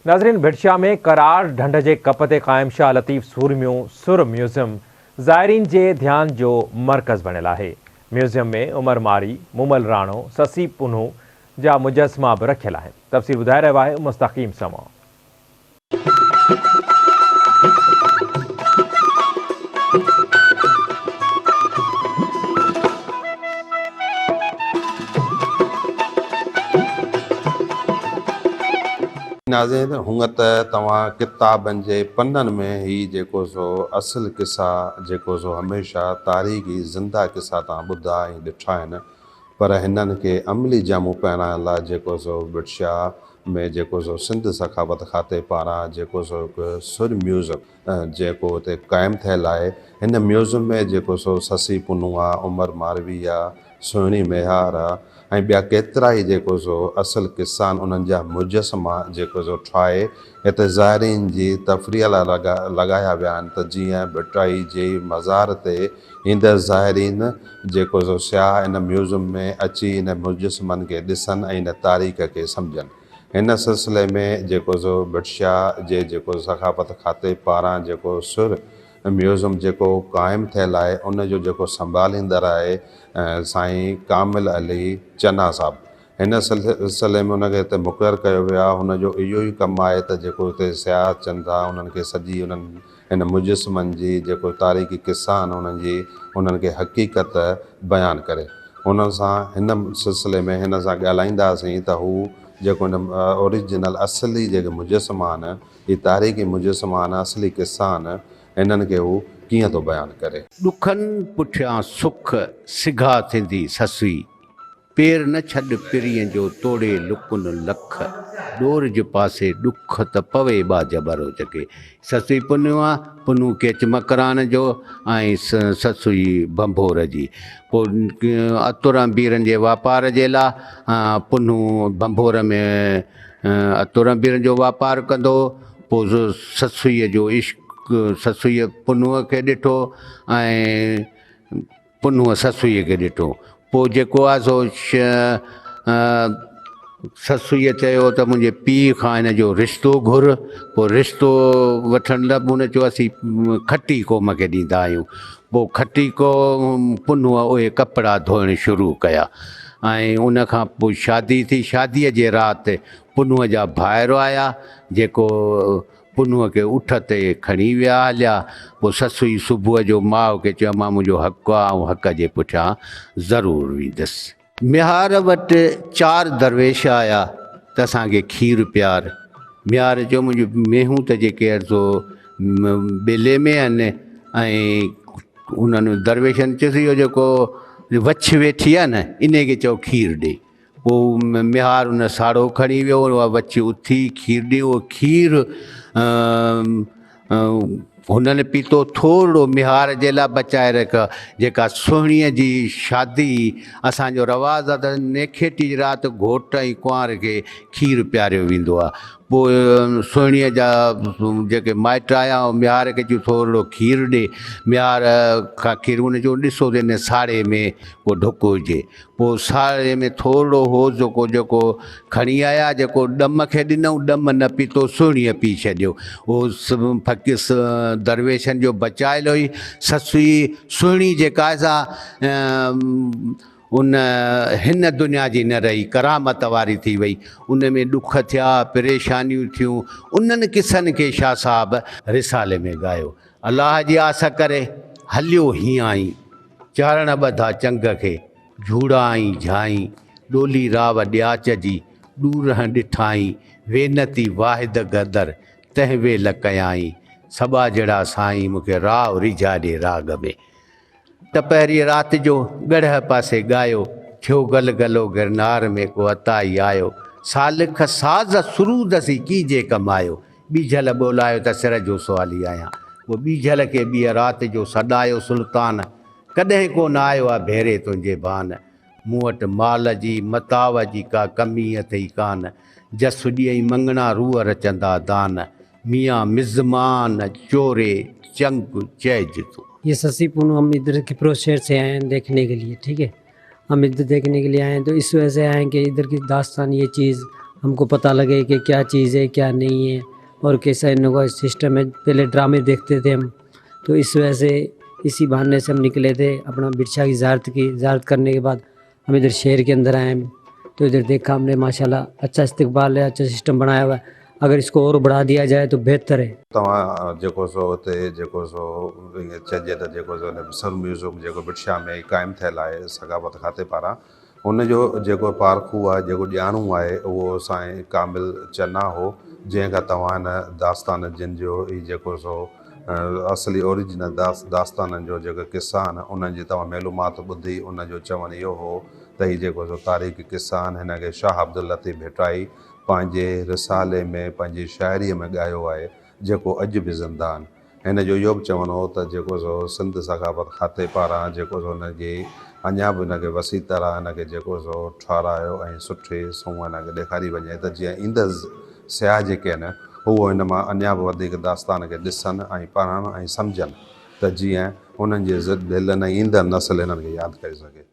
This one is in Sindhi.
ناظرين ڀٽشاهه ۾ قرار ڍنڍ جي ڪپ تي قائم شاهه لطيف سورميون سر ميوزيم زائرين جي ڌيان جو مرڪز بڻيل آهي. ميوزيم ۾ عمر مارئي، مومل راڻو، سسي پنهون جا مجسما به رکيل آهن. تفصيل ٻڌائي رهيو آهي مستقيم سمون. ناظرين هونء ته توهان ڪتابن جي پنن ۾ هي جيڪو سو اصل قصا جيڪو سو هميشه تاريخي زنده قصا توهان ٻڌا ۽ ڏٺا آهن پر هنن کي عملي جامو پهرائڻ لاء جيڪو سو ڀٽشاهه ۾ جيڪو سو سنڌ ثقافت کاتي پاران جيڪو سو هڪ سر ميوزم جيڪو اتي قائم ٿيل آهي. هن ميوزم ۾ جيڪو سو سسي پنهون آ، عمر ماروي آ، سهڻي ميهار آ ۽ ٻيا ڪيترائي جيڪو سو اصل قصا آهن انهن جا مجسما جيڪو سو ٺاهي هتي زائرين جي تفريح لاء لڳايا ويا آهن ته جيئن ڀٽائي جي مزار تي ايندڙ زائرين جيڪو سو سياح ان ميوزم ۾ اچي ان مجسمن کي ڏسن ۽ ان تاريخ کي سمجهن. هن سلسلي ۾ جيڪو سو ڀٽشاهه جي جيڪو ثقافت کاتي پاران جيڪو سر ميوزم جيڪو قائم ٿيل آهي ان جو جيڪو سنڀاليندڙ آهي سائين ڪامل علي چنا صاحب هن سلسلي ۾ ان کي هتي مقرر ڪيو ويو آهي هن جو اهو ئي ڪم آهي ته جيڪو هتي سياح اچن ٿا انهن کي سڄي انهن هن مجسمن جي جيڪو تاريخي قصا آهن انهن جي انهن کي حقيقت بيان ڪري. هن سان هن سلسلي ۾ هن سان ڳالهائينداسين ته هو جيڪو هن اوريجنل اصلي جيڪي مجسما آهن هي تاريخي مجسما آهن اصلي قصا آهن هنن کي هو ڪيئن ٿو بيان ڪري. ڏکن پٺيان سک سگها ٿيندي سسئي. پير نه ڇڏ پرينء جو توڙي لڪن لک، ڏورج پاسي ڏک ته پوي ٻاجهه ٻروچ کي. سسئي پنهون آ، پنهون ڪيچ مڪران جو ۽ سسئي ڀنڀور جي. پوء عطر ۽ بيرن جي واپار جي لا پنهون ڀنڀور ۾ عطر ۽ بيرن جو واپار ڪندو هو. پوء سسئيء جو عشق، سسئيء پنهونء کي ڏٺو ۽. پنهونء سسئيء کي ڏٺو. پوء جيڪو آ سو سسئيء چيو ته منهنجي پيء کان هن جو رشتو گهر. پوء رشتو وٺڻ لاء هن چيو اسين کٽي قوم کي ڏيندا آهيون. پوء کٽي قوم پنهونء اهي ڪپڙا ڌوئڻ شروع ڪيا ۽ ان کان پوء شادي ٿي. شاديء جي رات پنهونء جا ڀائر آيا جيڪو پنهونء کي اٺ تي کڻي ويا هليا. پوء سسئي صبح جو ماء کي چيو، امان منهنجو حق آ، آئون حق جي پٺيان ضرور ويندس. ميهار وٽ چار درويش آيا ته اسان کي کير پيار. ميهار چيو، منهنجون مينهون ته جيڪي عرضو ٻيلي ۾ آهن ۽ انهن درويشن چيس، اهو جيڪو وڇ ويٺي آهي نه، انهيء کي چئو کير ڏي. پوء ميهار ان ساڙو کڻي ويو، اها وڇ اٿي کير ڏي، اهو کير هنن پيتو، ٿورڙو ميهار جي لاء بچائي رک، جيڪا سهڻيء جي شادي اسان جو رواج آهي ته نيکيٽي جي رات گهوٽ ۽ ڪنوار کي کير پياريو ويندو آهي. پوء سهڻيء جا جيڪي مائٽ آيا، ميهار کي چيو ٿورڙو کير ڏي، ميهار کان کير هن چيو ڏسو ته ان ساڙي ۾ ڪو ڍڪ هجي. پوء ساڙي ۾ ٿورڙو هو جيڪو جيڪو کڻي آيا، جيڪو ڏم کي ڏنائون، ڏم نه پيتو، سهڻيء پي ڇڏيو. اهو فقير درويشن جو بچايل هئي. سسئي سهڻي جيڪا آهي سا ان هن دنيا جي نه رهي، ڪرامت واري ٿي وئي. ان ۾ ڏک ٿيا، پريشانيون ٿيون. انهن قصن کي شاهه صاحب رسالي ۾ ڳايو. الله جي آس ڪري هليو هيائين. چارڻ ٻڌا چنگ کي، جهوڙا ۽ جهائين، ڏولي راو ڏياچ جي، ڏورهن ڏٺائين، وينتي واحد گدر، تنهن ويل ڪيائين، سٻاجهڙا سائين، مون کي راء ريجها ڏي راڳ ۾. ٽپهريء رات جو، ڳڙهه پاسي ڳايو، ٿيو گل گلو گرنار ۾، ڪو عطائي آيو، سالڪ ساز سرود سين ڪيجي ڪمايو، ٻيجل ٻولايو ته سر جو سوالي آهيان. پوء ٻيجل کي ٻيء رات جو سڏايو سلطان، ڪڏهن ڪو نه آيو آ ڀيري تنهنجي ڀان. مون وٽ مال جي، متاع جي ڪا ڪمي اٿئي ڪان. جس ڏيئي مڱڻا روح رچندا دان. ميان مزمان چوري چنگ چئج تون. ये ससी पुनू हम इधर खिपरो शहर से आए हैं देखने के लिए, ठीक है। हम इधर देखने के लिए आए हैं तो इस वजह से आए हैं कि इधर की दास्तान ये चीज़ हमको पता लगे कि क्या चीज़ है क्या नहीं है और कैसा इन लोगों का सिस्टम है। पहले ड्रामे देखते थे हम, तो इस वजह से इसी बहाने से हम निकले थे। अपना बिरछा की ज़ियारत की, ज़ियारत करने के बाद हम इधर शहर के अंदर आए, तो इधर देखा हमने माशाल्लाह अच्छा इस्तकबाल है, अच्छा सिस्टम बनाया हुआ है। अगर इसको और बढ़ा दिया जाए तो बेहतर है। तव्हां जेको सो हुते जेको सो ईअं चइजे त जेको सो हिन सर म्यूज़ियम जेको भिटशा में क़ाइमु थियल आहे सग़ावत खाते पारां, हुन जो जेको पारखू आहे, जेको ॼाणू आहे, उहो साईं कामिल चना हो, जंहिं खां तव्हां हिन दास्तान जिन जो ई जेको सो असली ओरिजिनल दास्ताननि जो जेके क़िसा आहिनि, उन्हनि जी तव्हां मालूमात ॿुधी। उन जो चवणु इहो हो त ही जेको सो तारीख़ी क़िसा आहिनि, हिन खे शाह अब्दुल लतीफ़ भिटाई पंहिंजे रिसाले में, पंहिंजी शाइरीअ में ॻायो आहे, जेको अॼु बि ज़िंदा आहिनि। हिन जो इहो बि चवणु हो त जेको सो सिंध सक़ाफ़त खाते पारां जेको सो हिनजी अञा बि हिनखे वसी तरह हिनखे जेको सो ठारायो ऐं सुठी सूंहं हिनखे ॾेखारी वञे त जीअं ईंदड़ सियाह जेके आहिनि उहो हिन मां अञा बि वधीक दास्तान खे ॾिसनि ऐं पढ़नि ऐं सम्झनि त जीअं उन्हनि जे दिलनि ऐं ईंदड़ नस्ल हिननि खे यादि करे सघे।